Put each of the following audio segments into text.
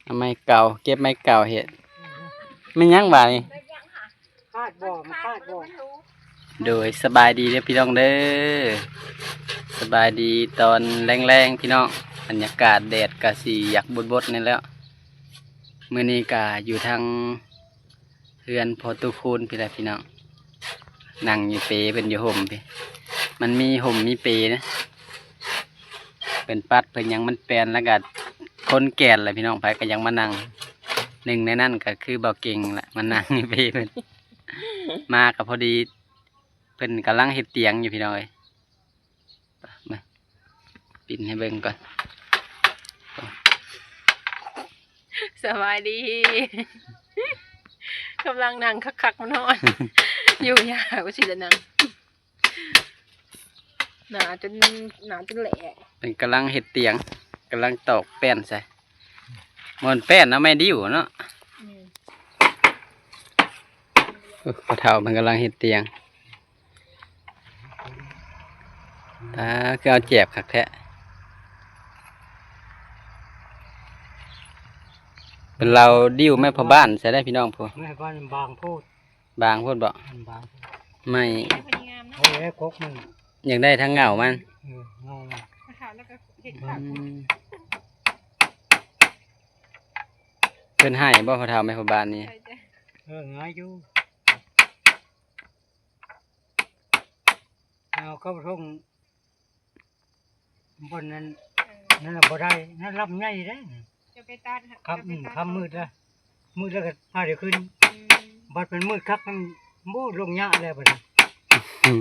ເອົາໄມ້ເກົ່າ ເກັບໄມ້ເກົ່າເຮັດ. ແມ່ນຫຍັງບາດນີ້? ຂາດບໍ່? ມັນຂາດບໍ່? ໂດຍ ສະບາຍດີເດີພີ່ນ້ອງເດີ ສະບາຍດີຕອນແລງໆ ພີ່ນ້ອງ. ບັນຍາກາດແດດກະຊິຢາກບົດໆ ນີ້ແຫຼ້ວ. ມື້ນີ້ກະຢູ່ທາງ ເຮືອນພໍ່ຕູ້ຄູນພີ້ແຫຼະພີ່ນ້ອງ ນັ່ງຢູ່ເປເພິ່ນ ຢູ່ຮົ່ມພີ້ ມັນມີຮົ່ມມີເປນະ ເພິ່ນປັດເພິ່ນຫຍັງມັນແປນ ແລ້ວກະຄົນແກ່ນແຫຼະພີ່ນ້ອງ ໃຜກະຢາກມານັ່ງ ໜຶ່ງໃນນັ້ນກະຄືບ່າວເກັ່ງແຫຼະ ມານັ່ງຢູ່ເປເພິ່ນ ມາກະພໍດີ ເພິ່ນກຳລັງເຮັດຕຽງຢູ່ພີ່ນ້ອງເອີຍ. ມາ ປິ່ນໃຫ້ເບິ່ງກ່ອນ ສະບາຍດີ ກຳລັງນັ່ງຄັກໆ ນອນໆ ຢູ່ຍາກວ່າຊິໄດ້ນັ່ງ ໜາວຈົນ ໜາວຈົນແຫຼະ ເພິ່ນກຳລັງເຮັດຕຽງ ກຳລັງຕອກແປ້ນໃສ່ ໝົນແປ້ນເນາະ ໄມ້ດິ້ວເນາະ ອືມ ໂອ້ ພໍ່ເຖົ້າເພິ່ນກຳລັງເຮັດຕຽງ ຕາ ຄືເອົາແຈບຄັກແທ້ ເພິ່ນເລົ່າດິ້ວໄມ້ພໍ່ບ້ານໃສ່ໄດ້ພີ່ນ້ອງພຸ້ນ ໄມ້ພໍ່ບ້ານບາງໂພດ ບາງໂພດບໍ? ມັນບາງໂພດ ໄມ້ ເອົາແລ້ວກົກມັນ ຢາກໄດ້ທັງເຫງົ້າມັນ ເອີ ເຫງົ້າມັນ ອືມ ເພິ່ນໃຫ້ບໍ່ພໍ່ເຖົ້າໄມ້ພໍ່ບ້ານນີ້? ເອີ ງ່າຍຢູ່ ເອົາເຂົ້າທົ່ງ ບ່ອນນັ້ນ ເອີ ນັ້ນລະບໍ່ໄດ້ ນັ້ນລຳໃຫຍ່ເດ້ ຈະໄປຕັດ ຄ່ຳ ຄ່ຳມືດລະ ມືດລະກະພາໄດ້ຂຶ້ນ ອືມ ບັດມັນມືດຄັກ ມັນບໍ່ລົງຍາກແລ້ວບັດນີ້ ອືມ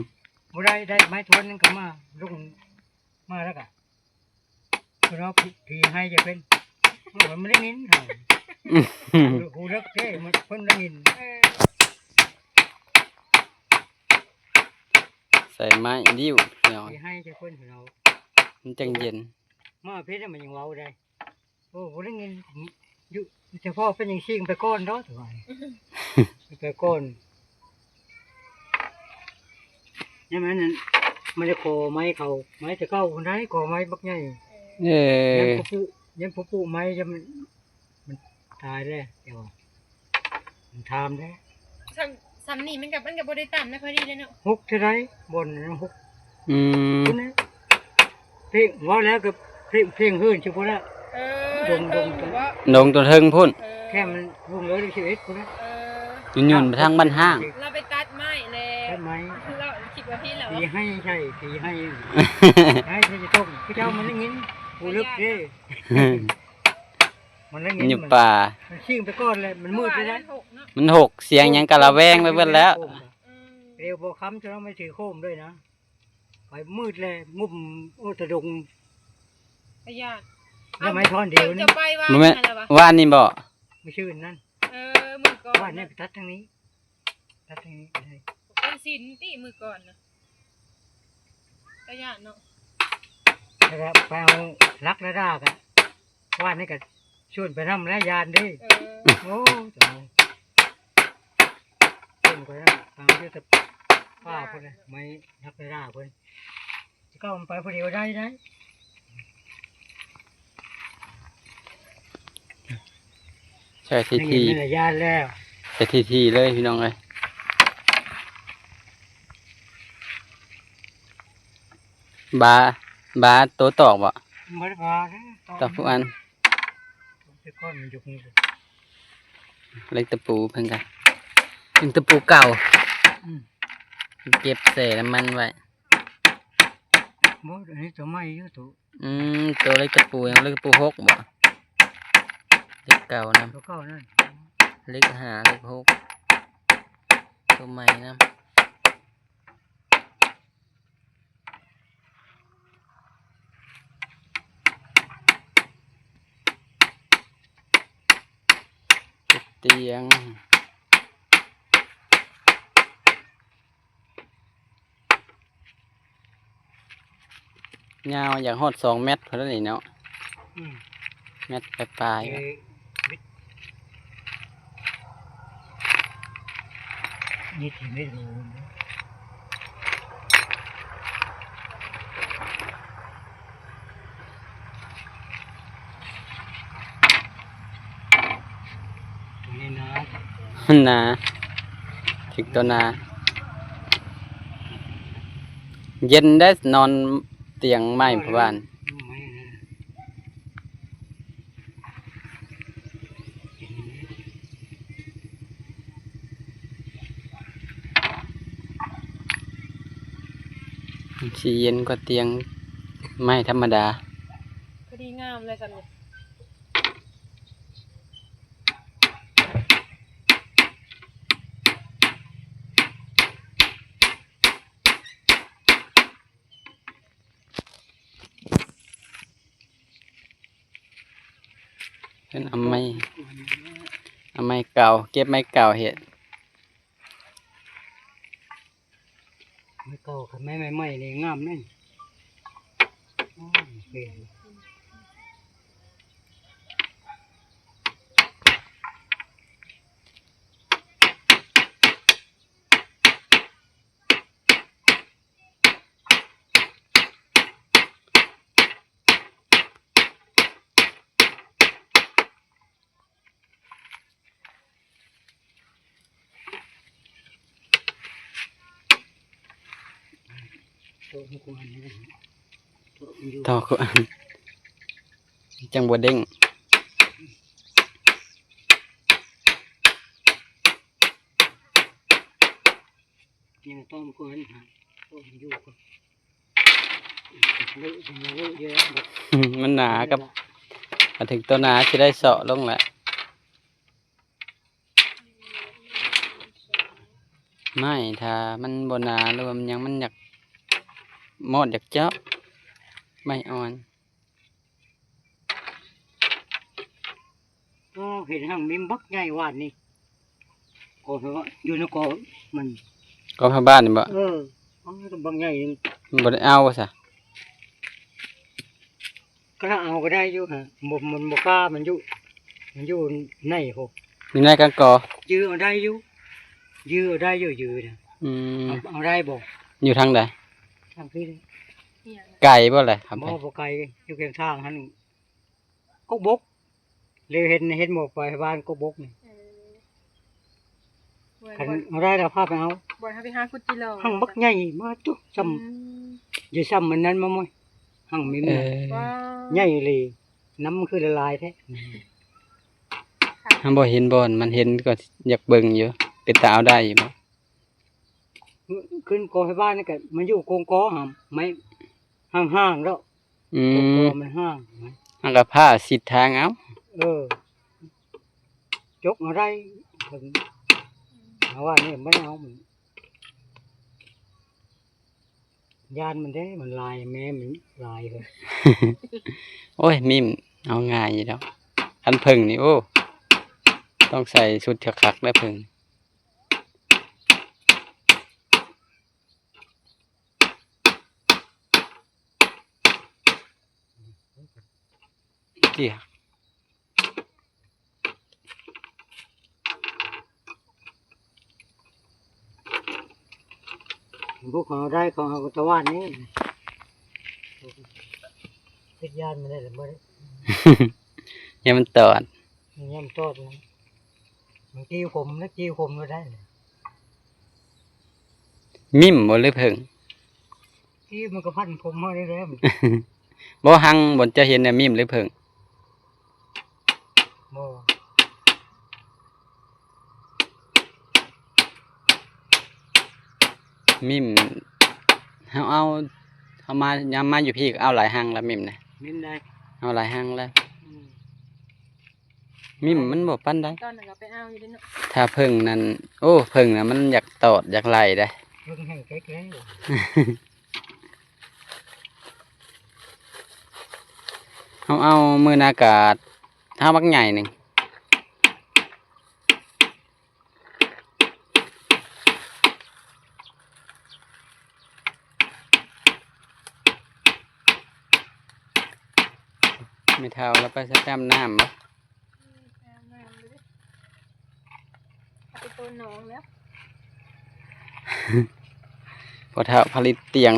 ບໍ່ໄດ້ ໄດ້ໄມ້ທ່ອນໜຶ່ງກະມາ ລົງມາລະກະ ເພິ່ນວ່າຜີ ຜີໃຫ້ຈະເປັນ ມັນໄດ້ຍິນ ອືມ ຫູເລິກເດ້ ມັນ ເພິ່ນໄດ້ຍິນ ເອີ ໃສ່ໄມ້ດິ້ວ ຜີໃຫ້ຈະເປັນ ມັນຈັ່ງເຢັນ ມາພີ້ມັນຍັງເວົ້າໄດ້ ໂອ້ ບໍ່ໄດ້ຍິນ ຢູ່ ສະເພາະເປັນຫຍັງຊິງໄປກ່ອນເນາະ ໄປກ່ອນ ຍາມນັ້ນ ມັນໄດ້ຂໍໄມ້ເຂົາ ໄມ້ແຕ່ເກົ່າພຸ້ນໃດ ຂໍໄມ້ບັກໃຫຍ່ ເອີ ຍາມຜູ້ປູກ ຍາມຜູ້ປູກໄມ້ ຍາມມັນ ມັນຕາຍແລ້ວ ແຕ່ວ່າມັນຖາມແລ້ວ ສ່ຳ ສ່ຳນີ້ມັນກະ ມັນກະບໍ່ໄດ້ຕ່ຳນະ ພໍດີແລ້ວເນາະ ຫົກເທົ່າໃດ ບ່ອນນັ້ນຫົກ ອືມ ພຸ້ນນະ ເພງ ເວົ້າແລ້ວກໍເພງ ເພງເຫີນຊິພຸ້ນລະ ເອີ ດົງ ດົງ ດົງຕົວເທິງພຸ້ນ ເອີ ແຄມລົງເລີຍສິບເອັດພຸ້ນນະ ເອີ ຫຍຸ້ນໆ ໄປທາງບ້ານຫ້າງ ລາວໄປຕັດໄມ້ແລ້ວ ຕັດໄມ້ ລາວຄິດວ່າຜິດແລ້ວ ຜີໃຫ້ໃສ່ ຜີໃຫ້ ໃຫ້ຊິຕົກ ເຂົາເຈົ້າມັນໄດ້ຍິນ ຫູເລິກເດ້ ມັນໄດ້ຍິນ ມັນຢູ່ປ່າ ມັນຊິງໄປກ່ອນແລ້ວ ມັນມືດໄປແລ້ວ ມັນຫົກ ສຽງຫຍັງກະລະແວງໄປເບິດແລ້ວ ອືມ ດຽວບໍ່ຄ່ຳຈະຕ້ອງໄປຖືໂຄມດ້ວຍນະ ໄປມືດແລ້ວ ງຸ້ມ ໂອ້ ຕະດົງ ຕະຢ້ານ ແລ້ວໄມ້ທ່ອນດຽວນີ້ ເຈົ້າໄປວານ ບໍ່ແມ່ນ ຫັ້ນລະວະ ວານນີ້ບໍ? ມື້ຊືນນັ້ນ ເອີ ມື້ກ່ອນ ວານນີ້ໄປຕັດທາງນີ້ ຕັດທາງນີ້ກໍໄດ້ ເປັນສິນຕິມື້ກ່ອນນະ ຕະຢ້ານເນາະ ແລ້ວກໍໄປເອົາຫຼັກລະດາກະ ວານນີ້ກໍຊວນໄປນຳແລ້ວ ຢ້ານເດ້ ເອີ ໂອ້ ຕາຍ ເພິ່ນກໍຍັງຕາມຢູ່ແຕ່ປ່າພຸ້ນແຫຼະ ໄມ້ຫັກໄດ້ລາເພິ່ນ ແຕ່ເກົ່າມັນໄປຜູ້ດຽວໄດ້ໄດ໋ ໃສ່ຖີ່ໆ ນີ້ແຫຼະ ຢ້ານແລ້ວ ໃສ່ຖີ່ໆ ເລີຍພີ່ນ້ອງເອີຍ ບາ ບາໂຕຕອກບໍ? ບໍ່ໄດ້ບາເດ້ ຕອກທຸກອັນ ແຕ່ກ່ອນມັນຢູ່ນີ້ ເຫຼັກຕະປູເພິ່ນກະ ເຫຼັກຕະປູເກົ່າ ອືມ ເກັບແຊ່ນ້ຳມັນໄວ້ ບໍ່ ອັນນີ້ໂຕໃໝ່ຢູ່ ໂຕ ອືມ ໂຕເຫຼັກຕະປູຫຍັງ ເຫຼັກຕະປູຫົກບໍ? ເຫຼັກເກົ່ານຳ ໂຕເກົ່ານັ້ນ ເຫຼັກຫ້າ ເຫຼັກຫົກ ໂຕໃໝ່ນຳ. ເຮັດຕຽງ ຍາວຢາກຮອດສອງແມັດພຸ້ນແຫຼະນີ້ເນາະ ອືມ ແມັດປາຍໆ ເອີ ນີ້ທີ່ໄດ້ໂລນະ. ໜາ ຖືກໂຕໜາ ເຢັນໄດ໋ ນອນຕຽງໄມ້ພໍ່ບ້ານ. ມັນຊິເຢັນກວ່າຕຽງໄມ້ທຳມະດາ. ພໍດີງາມເລີຍສ່ຳນີ້. ເພິ່ນເອົາໄມ້ ເອົາໄມ້ເກົ່າ ເກັບໄມ້ເກົ່າເຮັດ. ໄມ້ເກົ່າ ຄັນໄມ້ໃໝ່ໆນີ້ງາມເດ້. ໂອ້ຍ ຕໍ່ ຕໍ່ ອັນ ຈັ່ງບໍ່ເດ້ງ. ຍັງຕ້ອມກ່ອນ ຕ້ອມຢູ່ກ່ອນ. ເລີະ ເລີະຢູ່ແລ້ວ ມັນໜາກັບ ມາເຖິງໂຕໜາຊິໄດ້ເຊາະລົງແຫຼະ. ໄມ້ຖ້າມັນບໍ່ໜາ ຫຼືວ່າມັນຫຍັງ ມັນຢາກມອດ ຢາກເຈາະ ໄມ້ອ່ອນ. ກໍເຫັນຮັ່ງມີບັກໃຫຍ່ວານນີ້ ກໍແບບວ່າຢູ່ໃນກໍມັນ ກໍພາບ້ານນີ້ບໍ່? ເອີ ເອົາບັກໃຫຍ່ ມັນບໍ່ໄດ້ເອົາຊະ? ກໍເອົາກໍໄດ້ຢູ່ຫັ້ນ ບໍ່ ມັນບໍ່ກ້າ ມັນຢູ່ ມັນຢູ່ໃນພຸ້ນ ຢູ່ໃນກາງກໍ ຢື້ເອົາໄດ້ຢູ່ ຢື້ເອົາໄດ້ຢູ່ ຢື້ນະ. ອືມ ເອົາ ເອົາໄດ້ບໍ່? ຢູ່ທາງໃດ? ທາງພີ້ ໄກບໍ່ລະ? ບໍ່ ບໍ່ໄກ ຢູ່ແຄມທາງຫັ້ນ. ກົກບົກ ເລີຍເຫັນ ເຫັນໝົກໄປບ້ານກົກບົກນີ້. ເອີ ຄັນເອົາໄດ້ລະພາໄປເອົາ ບ່ອນເຮົາໄປຫາຂຸດຈີໂລ ຮັ່ງບັກໃຫຍ່ມາຈຸ ຊ່ຳ ອືມ ຢູ່ຊ່ຳອັນນັ້ນມາໝົດ ຮັ່ງມີ ເອີ ໃຫຍ່ອີ່ຫຼີ ນ້ຳມັນຄືລະລາຍແທ້. ເຮົາບໍ່ເຫັນບ່ອນ ມັນເຫັນກໍຢາກເບິ່ງຢູ່ ເປັນຕາເອົາໄດ້ຢູ່ບໍ່? ຂຶ້ນກໍໃຫ້ບ້ານນີ້ກໍມັນຢູ່ກົງກໍຫຳ ໄມ້ຫ່າງໆແລ້ວ. ອືມ ມັນຫ່າງ ເຮົາກໍພາຊິດທາງເອົາ. ເອີ ຈົກເອົາໄດ້ ເພິ່ນ ເຮົາວ່ານີ້ມັນເອົາ ຢ້ານມັນເດ້ ມັນຫຼາຍ ແມ່ມັນຫຼາຍເລີຍ. ໂອ້ຍ ມິ້ມເອົາງ່າຍຢູ່ດອກ ຄັນເຜິ້ງນີ້ ໂອ້ ຕ້ອງໃສ່ຊຸດຄັກໆເດີ້ ເຜິ້ງ. ເຈ້ຍ ພວກເຂົາໄດ້ ເຂົາເອົາຕະຫວ່ານນີ້ ຄິດຢ້ານມັນໄດ້ລະບໍ່ໄດ້ ຢ້ານມັນຕອດ ຢ້ານມັນຕອດນະ ມັນກີ້ຄົມນະ ກີ້ຄົມກໍໄດ້. ມິ້ມບໍ່ ຫຼືເຜິ້ງ? ທີ່ມັນກໍພັນຜົມເຮົານີ້ແຫຼະ. ບໍ່ ຮັງບ່ອນເຈົ້າເຫັນນະ ມິ້ມຫຼືເຜິ້ງ? ບໍ່ ມິ້ມ ເຮົາເອົາ ເຮົາມາ ຍາມມາຢູ່ພີ້ກໍເອົາຫຼາຍຮັງລະ ມິ້ມນະ. ມິ້ມໃດ? ເອົາຫຼາຍຮັງລະ. ອືມ. ມິ້ມມັນບໍ່ປານໃດ ຕອນນັ້ນກໍໄປເອົາຢູ່ເດ້ເນາະ. ຖ້າເຜິ້ງນັ້ນ ໂອ້ ເຜິ້ງນະມັນຢາກຕອດຢາກໄລ່ເດ້. ເຜິ້ງແຫ້ງເກັກແລ້ວ ເຮົາເອົາມື້ໜ້າກາດ ເອົາບັກໃຫຍ່ໜຶ່ງ. ແມ່ເຖົ້າລາວໄປໃສ ໄປອາບນ້ຳບໍ່? ອືມ ໄປອາບນ້ຳເລີຍ ເອົາໄປໂຕນໜອງແລ້ວ. ພໍ່ເຖົ້າຜະລິດຕຽງ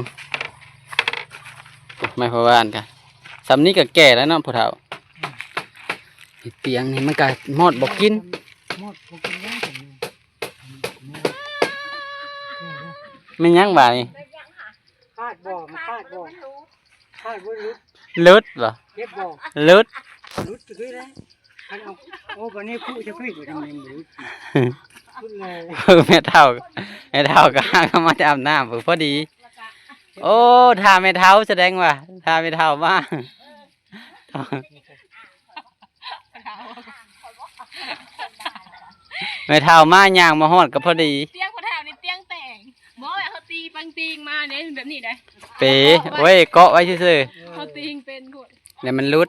ໄມ້ພໍ່ບ້ານກະ ສ່ຳນີ້ກະແກ່ແລ້ວເນາະພໍ່ເຖົ້າ. ອືມ ຕຽງນີ້ມັນກະມອດບໍ່ກິນ ມອດບໍ່ກິນແລ້ວ. ແມ່ນຫຍັງບາດນີ້? ຂາດບໍ່? ມັນຂາດບໍ່? ຂາດບໍ່? ຫຼຸດ ຫຼຸດບໍ່? ເຈັບບໍ່? ຫຼຸດ ຫຼຸດຄືແລ້ວ. ຄັນເອົາ ໂອ້ ບາດນີ້ຜູ້ຈະພີດໄປທາງນີ້ ຫຼຸດ ຫຼຸດເລີຍ. ເອີ ແມ່ເຖົ້າ ແມ່ເຖົ້າກໍຫາກະມາແຕ່ອາບນ້ຳ ພໍດີ. ໂອ້ ຖ້າແມ່ເຖົ້າ ສະແດງວ່າຖ້າແມ່ເຖົ້າມາ ແມ່ເຖົ້າມາ ຍ່າງມາຮອດກໍພໍດີ. ຕຽງພໍ່ເຖົ້ານີ້ຕຽງແຕງ ບໍ່ ເຮົາຕີປັງຕີງມາເດ້ ແບບນີ້ໄດ໋ ເປ ໂອ້ຍ ເກາະໄວ້ຊື່ໆ ເຮົາຕີງເປັນພຸ້ນ ແລ້ວມັນຫຼຸດ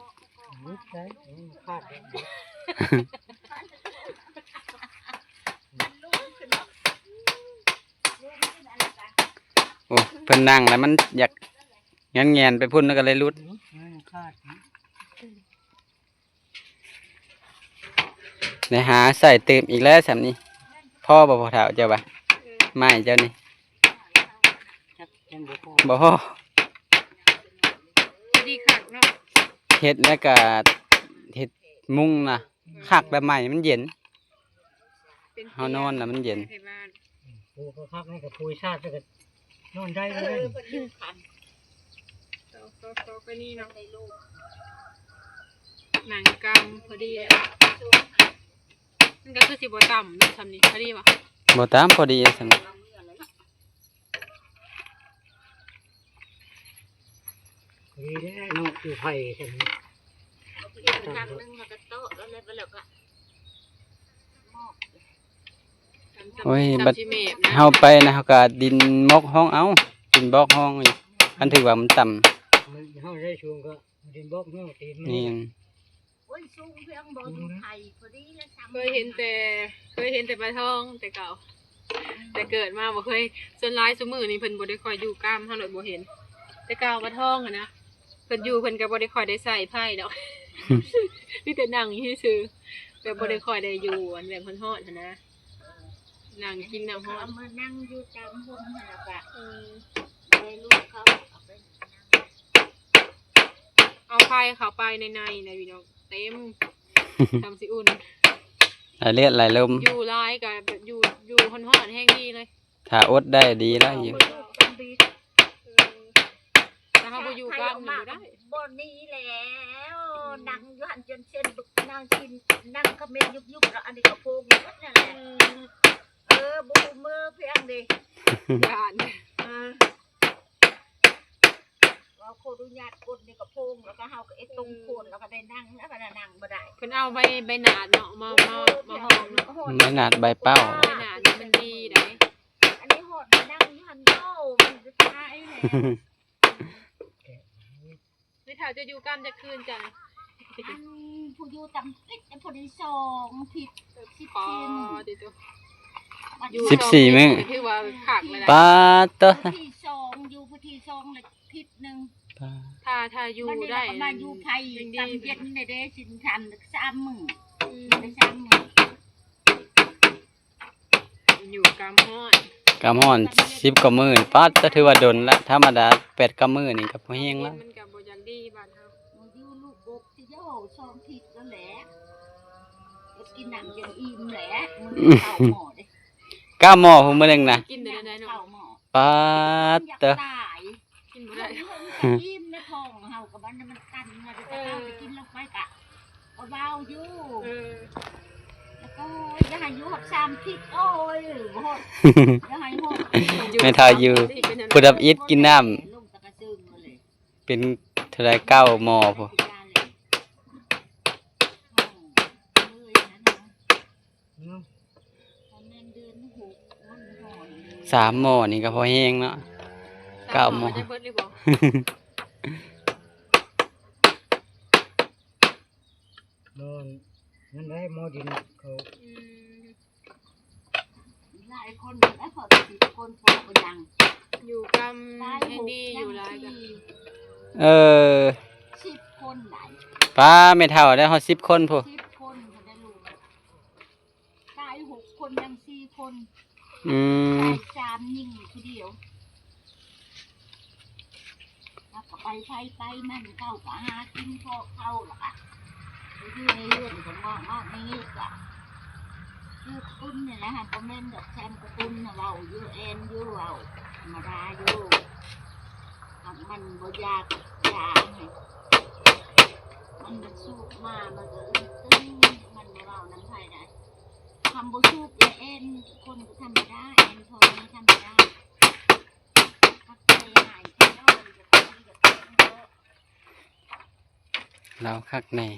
ຫຼຸດໄດ໋ ເອີ ມັນຂາດໄດ໋. ໂອ້ ເພິ່ນນັ່ງແລ້ວມັນຢາກ ແຫງນໄປພຸ້ນ ແລ້ວກໍເລີຍຫຼຸດ ໄດ້ຫາໃສ່ຕື່ມອີກແລ້ວສ່ຳນີ້. ພໍບໍ່ພໍ່ເຖົ້າເຈົ້າວ່າ ໄມ້ເຈົ້ານີ້? ບໍ່ພໍ ພໍດີຄັກເນາະ ເຮັດແລ້ວກໍເຮັດມຸງນະ ຄັກແບບໃໝ່ມັນເຢັນ ເຮົານອນນະມັນເຢັນ. ປູກຄັກໆ ນີ້ກໍປູຊາດ ແລ້ວກໍນອນໄດ້ເລີຍ. ເອີ ເພິ່ນຢູ່ຄັນ ໂຕ ໂຕ ໂຕ ໄປນີ້ເນາະ ນັ່ງກຳພໍດີ ມັນກໍຄືຊິບໍ່ຕ່ຳເນາະ ສ່ຳນີ້ ພໍດີບໍ່? ບໍ່ຕ່ຳ ພໍດີສ່ຳນີ້. ດີแท้เนาะ อยู่ไผซั่น เอาไปกินครั้งหนึ่งแล้วก็โต๊ะแล้ว แล้วก็ โอ้ย บัดเฮาไปนะ เฮาก็ดินมอกห้องเอา ดินบอกห้องอยู่ คันถือว่ามันต่ำ มัน เฮาได้สูงก็ดินบอกห้องตีนมัน นี่ โอ้ย สูงเพียงบ่ อยู่ไผพอดีแล้ว เคยเห็นแต่ เคยเห็นแต่ปลาทองแต่เก่า แต่เกิดมาบ่เคย ส่วนหลายซุมื้อนี้เพิ่นบ่ได้ค่อยอยู่กำ เฮาเลยบ่เห็น แต่เก่าปลาทองหั้นนะ เพิ่นอยู่เพิ่นก็บ่ได้ค่อยได้ใส่ไผดอก มีแต่นั่งอยู่ซื่อๆ แบบบ่ได้ค่อยได้อยู่อันแบบร้อนๆ หั้นนะ นั่งกินน้ำร้อน เอามานั่งอยู่ตามร่มหั่นล่ะกะ เออ ได้ลูกเขาเอาไป เอาไฟเข้าไปในในนะพี่น้อง เต็ม ทำสิอุ่น หลายเลือดหลายลม อยู่หลายก็แบบอยู่ อยู่ฮ้อนๆ แฮงดีเลย ถ้าอดได้ดีแล้วอยู่ เออ ถ้าเฮาบ่อยู่บ้านนี่บ่ได้ บ่หนีแล้ว นั่งอยู่หั่นจนเส้นบึก นั่งกิน นั่งคอมเมนต์ยุบๆ แล้วอันนี้ก็โพงอยู่นั่นแหละ เออ บ่ฮู้มือเพียงเด้ ย่าน เออ เว้าขออนุญาตกดนี่ก็โพง แล้วก็เฮาก็เอ็ดตรงโคน แล้วก็ได้นั่ง แล้วก็นั่งบ่ได้ เพิ่นเอาใบ ใบหนาดเนาะ มา มา มาห้องเนาะ ใบหนาดใบเป้า ใบหนาดนี่มันดีได๋ อันนี้ฮอดนั่งอยู่หั่นโต มันจะตายแหละ แม่เฒ่าจะอยู่กำจักคืนจ้ะ อันผู้อยู่ตำอิดผู้ได้สองผิด สิบสี่มื้อ สิบสี่มื้อ ถือว่าคักเลยนะ ปาดโต ผู้ที่สอง อยู่ผู้ที่สองเลยผิดหนึ่ง ปาด ถ้า ถ้าอยู่ได้ มาอยู่ไผ ยังดี ตำเย็นได้ ได้สินทันสามมื้อ อืม ได้สามมื้อ อยู่กำฮ้อน กำฮ้อนสิบกว่ามื้อ ปาด ก็ถือว่าดนละ ธรรมดาแปดเก้ามื้อนี่ก็พอแฮงละ มันก็บ่อยากดีบ้านเฮา อยู่ลูกบกที่โยสองทิศนั่นแหละ กินน้ำจนอิ่มแหละ มื้อเก้าหม้อเด้ เก้าหม้อพุ้นมื้อหนึ่งนะ กินได้ได้เนาะ เก้าหม้อ ปาดเตอะ อยากตาย กินบ่ได้ อิ่มในท้องเฮาก็บัดนี้มันตัน เฮาจะเอาไปกินลงไปกะ ก็เว้าอยู่ เออ แล้วก็อย่าให้อยู่ฮอดสามทิศ โอ้ย ฮอด อย่าให้ฮอด แม่เฒ่าอยู่ ผู้ทำอิฐกินน้ำ ลงตะกะเซิงมาเลย เป็นเท่าใด เก้าหม้อพุ้น สามหม้อนี่ก็พอแฮงเนาะ เก้าหม้อ สามหม้อจะเบิดหรือบ่ หม้อนั่นได้ หม้อดินเขา อืม หลายคน แล้วพอสิบคนพอก็ยัง อยู่กำ หลาย แฮงดี หก อยู่หลาย ยัง ก็ สี่ เออ สิบคนหลาย ป้า แม่เฒ่าได้ฮอดสิบคนพุ้น สิบคนก็ได้ลูก ชายหกคน ยังสี่คน อืม ชายสาม หญิงผู้เดียว แล้วก็ไปไผไปมัน เขาก็หากินพอเขาล่ะ อยู่ในเรือนก็งอกๆ นี่ก็ คือตุ้นนี่แหละฮะ บ่แม่นดอก แซมกะตุ้นน่ะเว้าอยู่ แอนอยู่เว้า ທຳມະດາຢູ່ ຫາກມັນບໍ່ຢາກຢາ ມັນມັນສູບມາ ມັນກໍອຶດຕຶງ ມັນບໍ່ເວົ້ານຳໃຜໄດ້ ຄຳບໍ່ສູບແລ້ວແອນ ຄົນກໍທຳມະດາ ແອນພໍທຳມະດາ ມັກໃຈຫາຍແທ້ ມັນຈະເປັນ ມັນຈະເປັນ ລາວຄັກແນ່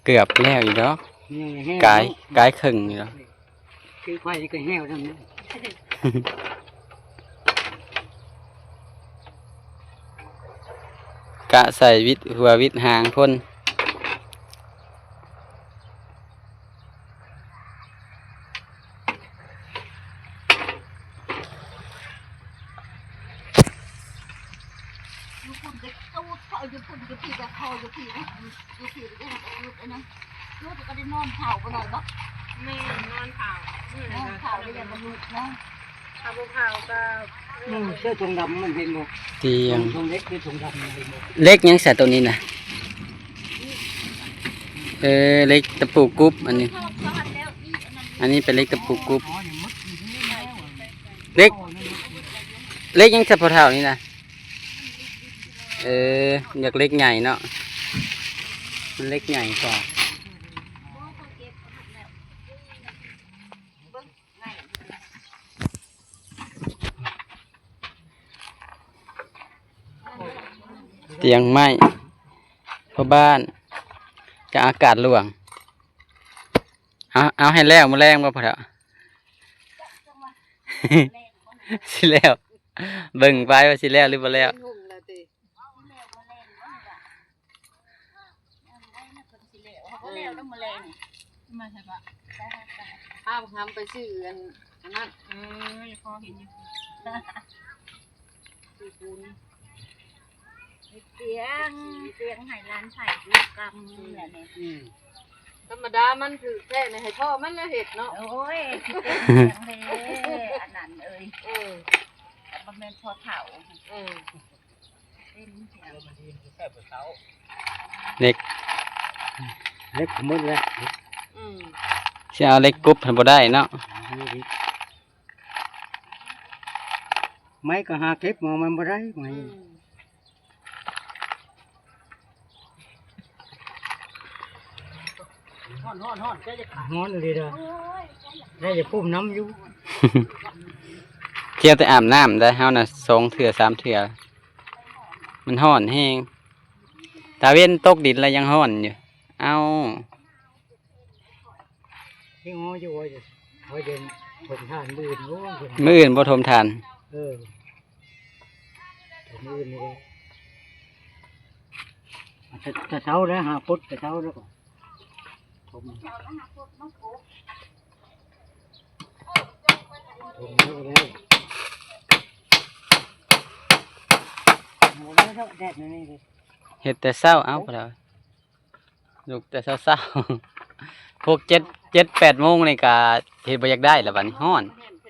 ເກືອບແລ້ວຢູ່ດອກ ຍັງແຫ້ງ ກາຍ ເນາະ ກາຍເຄິ່ງຢູ່ດອກ ຄືໄຟນີ້ກໍແຫ້ວນຳ ກະໃສ່ວິດຫົວວິດຫາງພຸ້ນ. ຢູ່ພຸ້ນກໍຕູດ ເຂົາຢູ່ພຸ້ນຢູ່ພີ້ກໍເຂົາຢູ່ພີ້ນະ ຢູ່ພີ້ກໍຍັງຕູດອັນນັ້ນ ຕູດກໍໄດ້ນອນເຝົ້າບໍ່ໄດ້ບໍ່ ແມ່ນ ນອນເຝົ້າ ນອນເຝົ້າແລ້ວຍັງບໍ່ລຸກນະ ຖ້າບໍ່ເຝົ້າກໍ ອືມ ເສື້ອຖົງດຳມັນເຫັນບໍ່ ຕຽງ ຖົງເຫຼັກ ເຫຼື ຖົງດຳມັນເຫັນບໍ່ ເຫຼັກຫຍັງຊະໂຕນີ້ນະ ເອີ ເຫຼັກຕະປູກຸບ ອັນນີ້ ອັນນີ້ເປັນເຫຼັກຕະປູກຸບ ເຫຼັກ ເຫຼັກຫຍັງຊະພໍ່ເຖົ້ານີ້ນະ ເອີ ຢາກເຫຼັກໃຫຍ່ເນາະ ມັນເຫຼັກໃຫຍ່ກວ່າ ຕຽງໄມ້ ພໍ່ບ້ານ ກະອາກາດຫຼວງ ເອົາ ເອົາໃຫ້ແລ້ວມື້ແລງບໍ່ພໍ່ເຖົ້າ ຊິແລ້ວ ເບິ່ງໄປວ່າຊິແລ້ວຫຼືບໍ່ແລ້ວ ເປັນຫຸ່ມແລ້ວຕິ ເອີ ມາໃສ່ບາດ ພາບັກຫຳໄປຊື້ອັນ ອັນນັ້ນ ເອີ ພໍເຫັນຢູ່ ຊື້ປູນ ເຮັດຕຽງ ຕຽງໃຫ້ຫຼານໃຊ້ຢູ່ກຳແຫຼະນີ້ ອືມ ທຳມະດາມັນຖືກແທ້ນີ້ ໃຫ້ພໍ່ມັນລະເຮັດເນາະ ໂອ້ຍ ຊິເປັນຕຽງເດ້ ອັນນັ້ນເອີຍ ເອີ ບໍ່ແມ່ນພໍ່ເຖົ້າ ເອີ ເຫຼັກ ເຫຼັກໝົດແລ້ວ ອືມ ຊິເອົາເຫຼັກກົບໃຫ້ບໍ່ໄດ້ເນາະ ໄມ້ກໍຫາເກັບມາມັນບໍ່ໄດ້ ໄມ້ ອືມ ຮ້ອນໆໆ ຮ້ອນອີ່ຫຼີເດີ ໄດ້ຢາກກຸ້ມນ້ຳຢູ່ ກ່ຽວແຕ່ອາບນ້ຳໄດ໋ ເຮົານະ ສອງເທື່ອສາມເທື່ອ ມັນຮ້ອນແຮງ ຕາເວັນຕົກດິນລະຍັງຮ້ອນຢູ່ ເອົ້າ ຍັງຮ້ອນຢູ່ ວ່າຈະ ວ່າຈະຖົມຖ່ານມື້ອື່ນ ໂອ້ຍ ມື້ອື່ນບໍ່ຖົມຖ່ານ ເອີ ມື້ອື່ນນີ້ແຫຼະ ແຕ່ເຊົ້າແລ້ວ ຫາປົດແຕ່ເຊົ້າແລ້ວກໍຖົມ ຖົມແລ້ວກໍໄດ້ ບໍ່ໄດ້ດອກ ແດດແນວນີ້ເດ ເຮັດແຕ່ເຊົ້າ ເອົ້າ ພໍແລ້ວ ລຸກແຕ່ເຊົ້າໆ ຫົກ ເຈັດ ເຈັດ ແປດໂມງນີ້ກະເຮັດບໍ່ຢາກໄດ້ລະ ບາດນີ້ຮ້ອນ ເ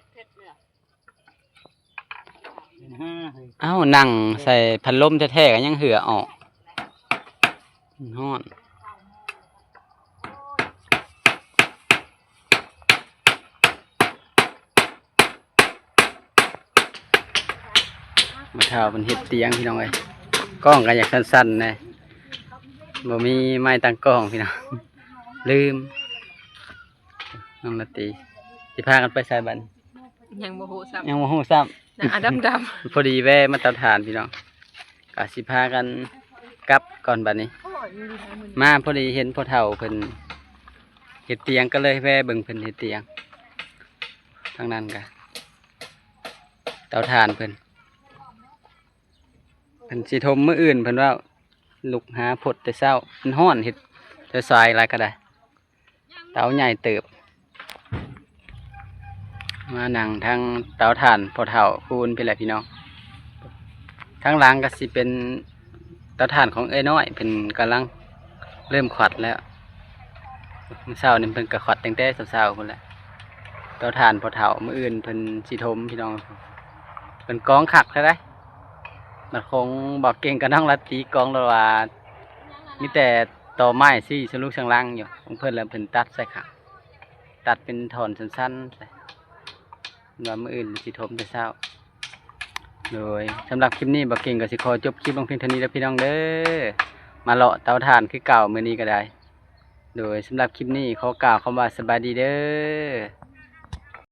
ປັນຫ້າເຮີ້ຍ ເອົ້າ ນັ່ງໃສ່ພັດລົມແທ້ໆ ກໍຍັງເຫື່ອອອກ ມັນຮ້ອນ. ບໍ່ເຖົ້າເພິ່ນເຮັດຕຽງ ພີ່ນ້ອງເອີຍ ກ້ອງກໍຢາກສັ້ນໆແດ່ ບໍ່ມີໄມ້ຕັ້ງກ້ອງ ພີ່ນ້ອງ ລືມ ນ້ອງລາຕີ ຊິພາກັນໄປໃສບັດນີ້? ຍັງບໍ່ຮູ້ຊ້ຳ ຍັງບໍ່ຮູ້ຊ້ຳ ໜ້າດຳໆ ພໍດີແວ່ມາເຕົາຖ່ານ ພີ່ນ້ອງ ກໍຊິພາກັນກັບກ່ອນບັດນີ້ ມາພໍດີເຫັນພໍ່ເຖົ້າເພິ່ນເຮັດຕຽງ ກໍເລີຍແວ່ເບິ່ງເພິ່ນເຮັດຕຽງ ທາງນັ້ນກະເຕົາຖ່ານເພິ່ນ ເພິ່ນຊິຖົມມື້ອື່ນ ເພິ່ນເວົ້າ ລຸກຫາພົດແຕ່ເຊົ້າ ມັນຮ້ອນ ເຮັດແຕ່ສາຍຫຼາຍກໍໄດ້ ເຕົາໃຫຍ່ເຕີບ ມານັ່ງທາງເຕົາຖ່ານພໍ່ເຖົ້າພູນພີ້ແຫຼະ ພີ່ນ້ອງ ທາງຫຼັງກໍຊິເປັນເຕົາຖ່ານຂອງເອື້ອຍນ້ອຍ ເພິ່ນກຳລັງເລີ່ມຂວັດແລ້ວ ມື້ເຊົ້ານີ້ເພິ່ນກໍຂວັດຕັ້ງແຕ່ເຊົ້າໆພຸ້ນແຫຼະ ເຕົາຖ່ານພໍ່ເຖົ້າ ມື້ອື່ນເພິ່ນຊິຖົມ ພີ່ນ້ອງ ເພິ່ນກອງຄັກແທ້ໃດ໋ ບັດຂອງບ່າວເກັ່ງກັບນ້ອງລາຕີກອງລະວ່າ ມີແຕ່ ຕໍໄມ້ຊີ້ສະລຸກສັງລັງຢູ່ຂອງເພິ່ນ ແລ້ວເພິ່ນຕັດໃສ່ຂາ ຕັດເປັນທ່ອນສັ້ນໆ ວ່າມື້ອື່ນຊິຖົມແຕ່ເຊົ້າ. ໂດຍ ສຳລັບຄລິບນີ້ ບໍ່ເກັ່ງກໍຊິຂໍຈົບຄລິບລົງພຽງເທົ່ານີ້ເດີພີ່ນ້ອງເດີ. ມາເລາະເຕົາຖ່ານຄືເກົ່າມື້ນີ້ກໍໄດ້. ໂດຍ ສຳລັບຄລິບນີ້ ຂໍກ່າວຄຳວ່າສະບາຍດີເດີ.